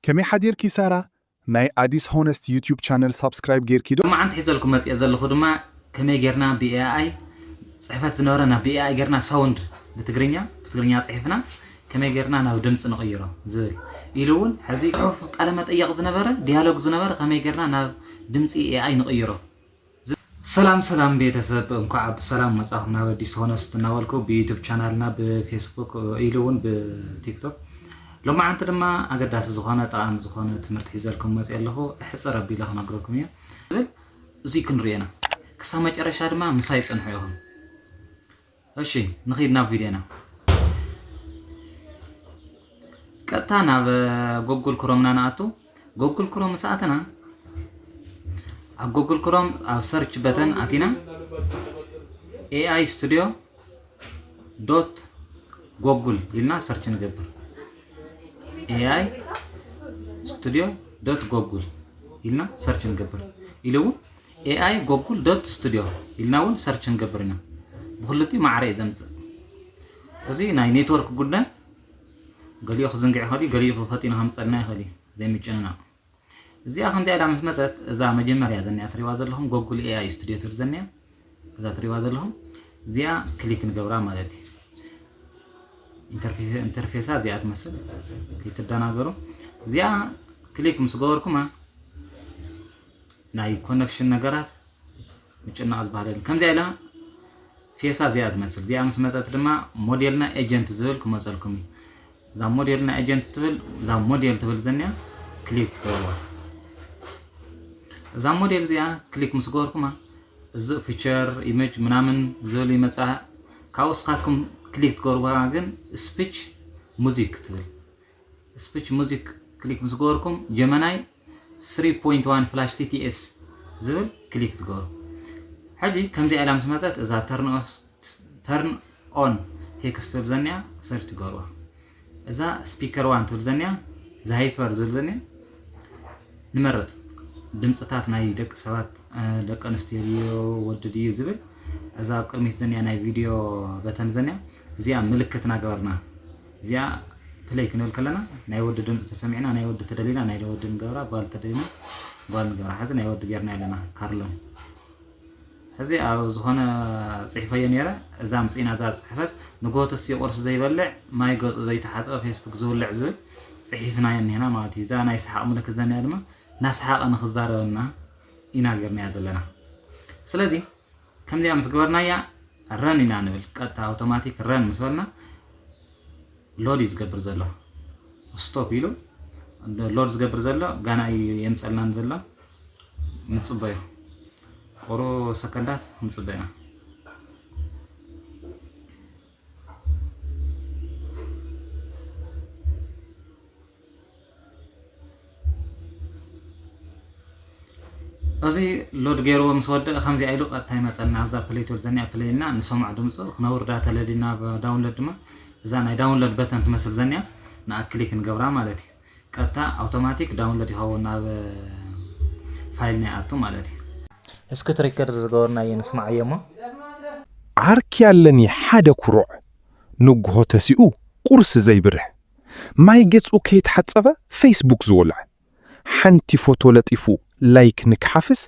ከመይ ሓዲርኪ ሳራ? ናይ ኣዲስ ሆነስት ዩቲዩብ ቻነል ሳብስክራይብ ጌርኪ ዶ? መዓንቲ ሒዘልኩም መፅየ ዘለኹ ድማ ከመይ ጌርና ብ ኤኣይ ፅሕፈት ዝነበረ ናብ ብ ኤኣይ ጌርና ሳውንድ ብትግርኛ ብትግርኛ ፅሒፍና ከመይ ጌርና ናብ ድምፂ ንቕይሮ ዝብል ኢሉ እውን ሕዚ ፅሑፍ ቃለ መጠየቕ ዝነበረ ዲያሎግ ዝነበረ ከመይ ጌርና ናብ ድምፂ ኤኣይ ንቕይሮ። ሰላም ሰላም ቤተሰብ፣ እንኳዕ ብሰላም መጻኹም ናብ ኣዲስ ሆነስት እናበልኩ ብዩቱብ ቻናልና ብፌስቡክ ኢሉ እውን ብቲክቶክ ሎማዓንቲ ድማ ኣገዳሲ ዝኾነ ጠቓሚ ዝኾነ ትምህርቲ ሒዘልኩም መፅእ ኣለኹ። ሕፅር ኣቢለ ክነግረኩም እየ። እዚ ክንሪኤና ክሳብ መጨረሻ ድማ ምሳይ ፅንሑ ኢኹም። እሺ ንኺድ ናብ ቪድዮና። ቀጥታ ናብ ጎጉል ክሮምና ንኣቱ። ጎጉል ክሮም ምስ ኣተና ኣብ ጎጉል ክሮም ኣብ ሰርች በተን ኣቲና ኤኣይ ስቱዲዮ ዶት ጎጉል ኢልና ሰርች ንገብር። ኤኣይ ስቱዲዮ ዶት ጎጉል ኢልና ሰርች ንገብር ኢሉ እውን ኤኣይ ጎጉል ዶት ስቱዲዮ ኢልና እውን ሰርች ንገብር ኢና። ብክልቲኡ ማዕረ እዩ ዘምፅእ። እዚ ናይ ኔትወርክ ጉዳይ ገሊኡ ክዝንግዕ ይኽእል እዩ፣ ገሊኡ ፈጢኑ ከምፀልና ይኽእል እዩ። ዘይምጭንናቕ። እዚኣ ከምዚኣ ኢላ ምስ መፀት እዛ መጀመርያ ዘኒኣ ትሪዋ ዘለኹም ጎጉል ኤኣይ ስቱዲዮ ትብል ዘኒኣ እዛ ትሪዋ ዘለኹም እዚኣ ክሊክ ንገብራ ማለት እዩ። ኢንተርፌሳ እዚኣ ትመስል ይትደናገሩ። እዚኣ ክሊክ ምስ ገበርኩማ ናይ ኮነክሽን ነገራት ምጭናቕ ዝበሃል የለን። ከምዚኣ ኢላ ፌሳ እዚኣ ትመስል። እዚኣ ምስ መፀት ድማ ሞዴልና ኤጀንት ዝብል ክመፀልኩም እዩ። እዛ ሞዴልና ኤጀንት ትብል እዛ ሞዴል ትብል ዘኒያ ክሊክ ትገብርዋ። እዛ ሞዴል እዚኣ ክሊክ ምስ ገበርኩማ እዚ ፊቸር ኢሜጅ ምናምን ዝብል ይመፃ። ካብኡ እስኻትኩም ክሊክ ትገብርዋ ግን ስፒች ሙዚክ ትብል ስፒች ሙዚክ ክሊክ ምስ ገበርኩም ጀመናይ ስሪ ፖይንት ዋን ፍላሽ ሲቲኤስ ዝብል ክሊክ ትገብሩ። ሕጂ ከምዚኣ ኢላ ምስ መፀት እዛ ተርን ኦን ቴክስት ትብል ዘኒያ ሰርች ትገብርዋ። እዛ ስፒከር ዋን ትብል ዘኒያ እዛ ሃይፐር ዝብል ዘኒያ ንመረፅ ድምፅታት ናይ ደቂ ሰባት ደቂ ኣንስትዮ ድዮ ወዲ ድዩ ዝብል እዛ ኣብ ቅድሚት ዘኒያ ናይ ቪድዮ በተን ዘኒያ እዚኣ ምልክት ናገበርና እዚኣ ፕለይ ክንብል ከለና ናይ ወዲ ድምፂ ተሰሚዕና ናይ ወዲ ተደሊና ናይ ወዲ ንገብራ ጓል ተደሊና ጓል ንገብራ ሕዚ ናይ ወዲ ጌርና ኣለና ካርሎን ሕዚ ኣብ ዝኾነ ፅሒፈዮ ነይረ እዛ ምፅኢና እዛ ፅሕፈት ንጎተስ ቁርሲ ዘይበልዕ ማይ ገፁ ዘይተሓፀበ ፌስቡክ ዝውልዕ ዝብል ፅሒፍናዮ እኒና ማለት እዩ እዛ ናይ ሰሓቕ ምልክት ዘኒያ ድማ እናሰሓቐ ንክዛረበና ኢና ጌርናያ ዘለና ስለዚ ከምዚኣ ምስ ገበርናያ ረን ኢና ንብል ቀጥታ ኣውቶማቲክ ረን ምስ በልና ሎድ እዩ ዝገብር ዘሎ ስቶፕ ኢሉ ሎድ ዝገብር ዘሎ ጋና እዩ የምፀልናን ዘሎ ንፅበዮ ቁሩ ሰከንዳት ንፅበዮ እዚ ሎድ ገይርዎ ምስ ወደአ ከምዚኣ ኢሉ ቀጥታ ይመፀልና ኣብዛ ፕሌይ ትብል ዘኒኣ ፕሌይ ኢልና ንሰምዖ ድምፁ ክነውርዳ ተለዲና ዳውንሎድ ድማ እዛ ናይ ዳውንሎድ በተን ትመስል ዘኒኣ ንኣ ክሊክ ንገብራ ማለት እዩ ቀጥታ ኣውቶማቲክ ዳውንሎድ ይኸውን ናብ ፋይል ናይ ኣቱ ማለት እዩ እስኪ ትሪከርድ ዝገበርናዮ ንስማዓዮ እሞ ዓርኪ ኣለኒ ሓደ ኩሩዕ ንግሆ ተሲኡ ቁርሲ ዘይብርህ ማይ ገጹ ከይተሓጸበ ፌስቡክ ዝወልዕ ሓንቲ ፎቶ ለጢፉ ላይክ ንክሓፍስ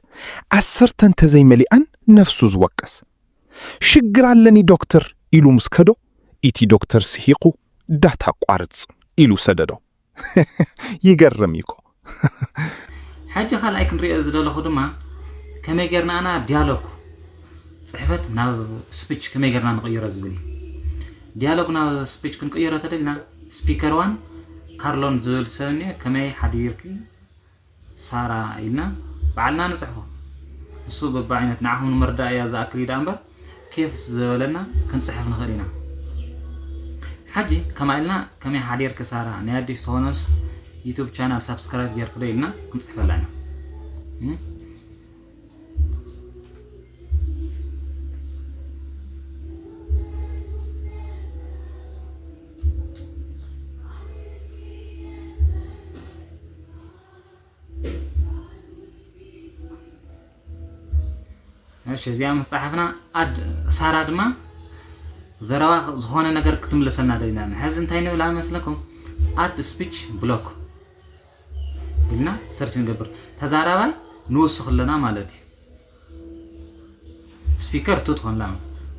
ዓሰርተ እንተዘይመሊኣን ነፍሱ ዝወቅስ ሽግር ኣለኒ ዶክተር ኢሉ ምስ ከዶ ኢቲ ዶክተር ስሒቁ ዳታ ኣቋርጽ ኢሉ ሰደዶ ይገርም እዩኮ። ሕጂ ካልኣይ ክንሪኦ ዝደለኹ ድማ ከመይ ጌርና ኣና ዲያሎግ ፅሕፈት ናብ ስፒች ከመይ ጌርና ንቕይሮ ዝብል እዩ። ዲያሎግ ናብ ስፒች ክንቅይሮ ተደልና ስፒከር ዋን ካርሎን ዝብል ሰብ እኒኦ ከመይ ሓዲርኪ ሳራ ኢልና ባዕልና ንፅሕፎ። ንሱ በብዓይነት ንዓኹም ንምርዳእ እያ ዝኣክል እዩ ደኣ እምበር ኬፍ ዝበለና ክንፅሕፍ ንኽእል ኢና። ሓጂ ከማ ኢልና ከመይ ሓዲርኪ ሳራ ናይ ኣዲስ ሆነስት ዩቱብ ቻናል ሳብስክራይብ ጌርኪ ዶ ኢልና ክንፅሕፈላ ኢና። እሺ እዚኣ ምስ ጸሓፍና ኣድ ሳራ ድማ ዘረባ ዝኾነ ነገር ክትምልሰልና ደሊና ሕዚ እንታይ ንብል ኣይመስለኩም ኣድ ስፒች ብሎክ ኢልና ሰርች ንገብር። ተዛራባይ ንውስኽ ኣለና ማለት እዩ። ስፒከር ቱ ትኾንላ።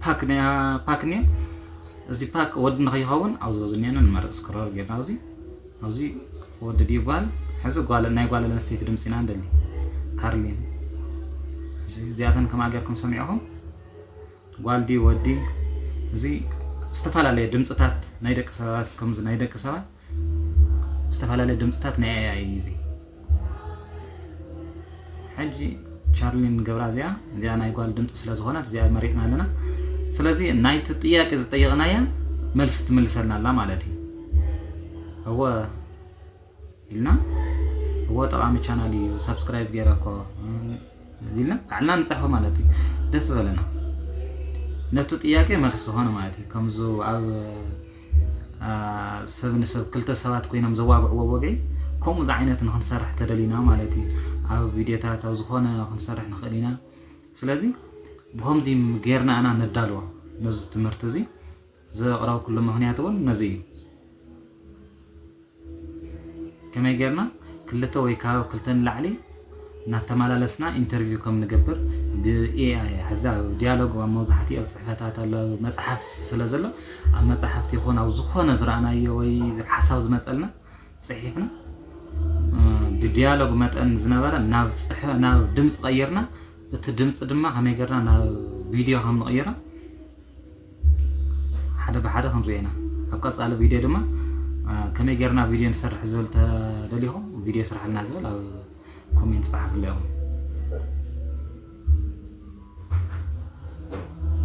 ፓክ ነ-፣ ፓክ ነ-፣ እዚ ፓክ ወዲ ንኸይኸውን ኣብዚ ዝኒአና ንመርጽ። ስክሮል ጌርና ኣብዚ፣ ኣብዚ ወዲ ድዩ ጓል? ሕዚ ጓል፣ ናይ ጓል ኣንስተይቲ ድምፂ ኢና እንደሊ። ካርሊን። እሺ፣ እዚኣተን ከማ ጌርኩም ሰሚዕኹም? ጓል ድዩ ወዲ? እዚ ዝተፈላለየ ድምፅታት ናይ ደቂ ሰባት፣ ከምዚ ናይ ደቂ ሰባት ዝተፈላለየ ድምፅታት ናይ ኤኣይ እዩ እዚ። ሕጂ ቻርሊን ገብራ እዚኣ፣ እዚኣ ናይ ጓል ድምፂ ስለ ዝኾነት እዚኣ መሪጥና ኣለና። ስለዚ ናይቲ ጥያቄ ዝጠየቕናያ መልሲ ትምልሰልና ኣላ ማለት እዩ። እወ ኢልና፣ እወ ጠቓሚ ቻናል እዩ፣ ሳብስክራይብ ገይረ እኮ ኢልና ባዕልና ንፅሕፎ ማለት እዩ። ደስ ዝበለና ነቲ ጥያቄ መልሲ ዝኾነ ማለት እዩ። ከምዚ ኣብ፣ አ፣ ሰብ ንሰብ ክልተ ሰባት ኮይኖም ዘዋግዕዎ ወገይ ከምኡ ዝዓይነት ንክንሰርሕ ተደሊና ማለት እዩ። ኣብ ቪድዮታት ኣብ ዝኾነ ክንሰርሕ ንኽእል ኢና። ስለዚ ብኸምዚ ጌርና ኣና ነዳልዎ ነዚ ትምህርቲ እዚ ዘቕረብኩሉ ምኽንያት እውን ነዚ እዩ። ከመይ ጌርና ክልተ ወይ ካብ ክልተ ንላዕሊ እናተመላለስና ኢንተርቪው ከም ንገብር ብኤኣይ። ሕዚ ኣብ ዲያሎግ ኣብ መብዛሕትኡ ኣብ ጽሕፈታት ኣሎ፣ ኣብ መጽሓፍ ስለ ዘሎ ኣብ መጽሓፍቲ ይኹን ኣብ ዝኾነ ዝረኣናዮ ወይ ሓሳብ ዝመጸልና ጽሒፍና፣ እ፣ ብዲያሎግ መጠን ዝነበረ ናብ ጽሐ-፣ ናብ ድምፂ ቀይርና፣ እቲ ድምፂ ድማ ከመይ ጌርና ናብ ቪድዮ ከም ንቕይሮ ሓደ ብሓደ ክንሪኦ ኢና። ኣብ ቀጻሊ ቪድዮ ድማ፣ እ፣ ከመይ ጌርና ቪድዮ ንሰርሕ ዝብል ተደሊኹም ቪድዮ ስራሕልና ዝብል ኣብ ኮሜንት ጸሓፍሉ ኢኹም።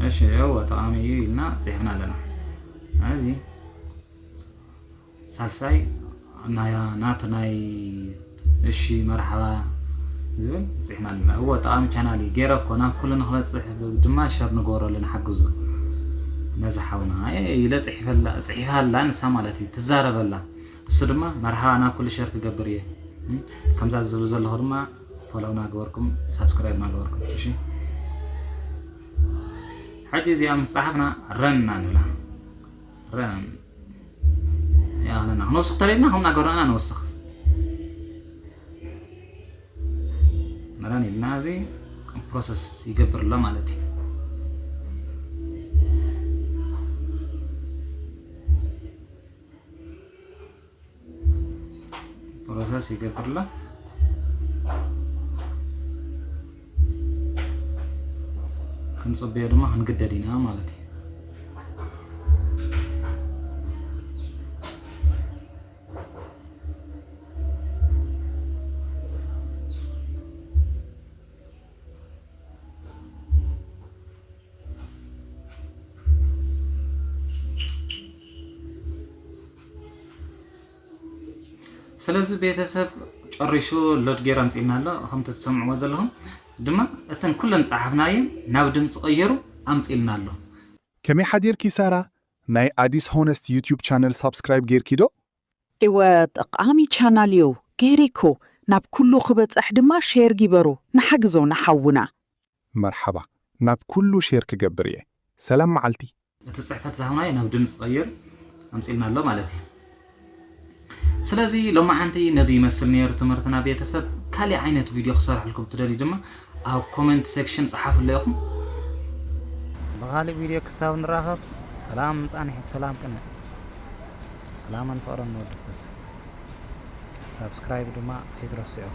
እሺ፣ እወ፣ ጠቓሚ እዩ ኢልና ጽሒፍና ኣለና። እዚ ሳልሳይ ናይ፣ ናቱ ናይ እሺ መርሓባ ዝብል ጽሒፍና ኣለና። እወ፣ ጠቓሚ ቻናል እዩ። ገይረ እኮ ናብ ኩሉ ንክበጽሕ ድማ ሸር ንገብረሉ፣ ንሓግዞ ነዚ ሓውና። ኣየ፣ ኢለ ጽሒፈላ፣ ጽሒፋ ኣላ ንሳ ማለት እዩ፣ ትዛረበላ። እሱ ድማ መርሓባ ናብ ኩሉ ሸር ክገብር እየ። እም፣ ከምዛ ዝብል ዘለኹ ድማ ፎሎው ናገበርኩም፣ ሳብስክራይብ ናገበርኩም። እሺ። ሕጂ እዚኣ ምስ ጸሓፍና ረን ኢና ንብላ። ረን። ያለና። ክንወስኽ ተደሊና ከም ናገርና ንወስኽ። ረን ኢልና እዚ ፕሮሰስ ይገብር ኣሎ ማለት እዩ። ፕሮሰስ ይገብር ኣሎ። ክንጽበዮ ድማ ክንግደድ ኢና ማለት እዩ። ስለዚ ቤተሰብ ጨሪሹ ሎድ ጌር ኣምጺእልና ኣሎ። ከምቲ ትሰምዕዎ ዘለኹም ድማ እተን ኩለን ጸሓፍናየን ናብ ድምፂ ቀየሩ ኣምጺእልና ኣሎ። ከመይ ሓዲርኪ ሳራ? ናይ ኣዲስ ሆነስት ዩትዩብ ቻነል ሳብስክራይብ ጌርኪ ዶ? እወ፣ ጠቓሚ ቻናል እዩ። ገይረይኮ። ናብ ኩሉ ክበጽሕ ድማ ሼር ግበሩ። ንሓግዞ ንሓውና። መርሓባ። ናብ ኩሉ ሼር ክገብር እየ። ሰላም መዓልቲ። እቲ ጽሕፈት ዝሃብናዮ ናብ ድምፂ ቀይር ኣምጺእልና ኣሎ ማለት እዩ። ስለዚ ሎማዓንቲ ነዚ ይመስል ነይሩ ትምህርትና ቤተሰብ። ካሊእ ዓይነት ቪድዮ ክሰርሐልኩም ትደልዩ ድማ ኣብ ኮመንት ሴክሽን ጸሓፉ ኣለኹም። ብኻሊእ ቪድዮ ክሳብ ንራኸብ ሰላም ጻንሒት፣ ሰላም ቅነ፣ ሰላምን ፍቕርን ንወዲ ሰብ። ሳብስክራይብ ድማ ኣይትረስዑ።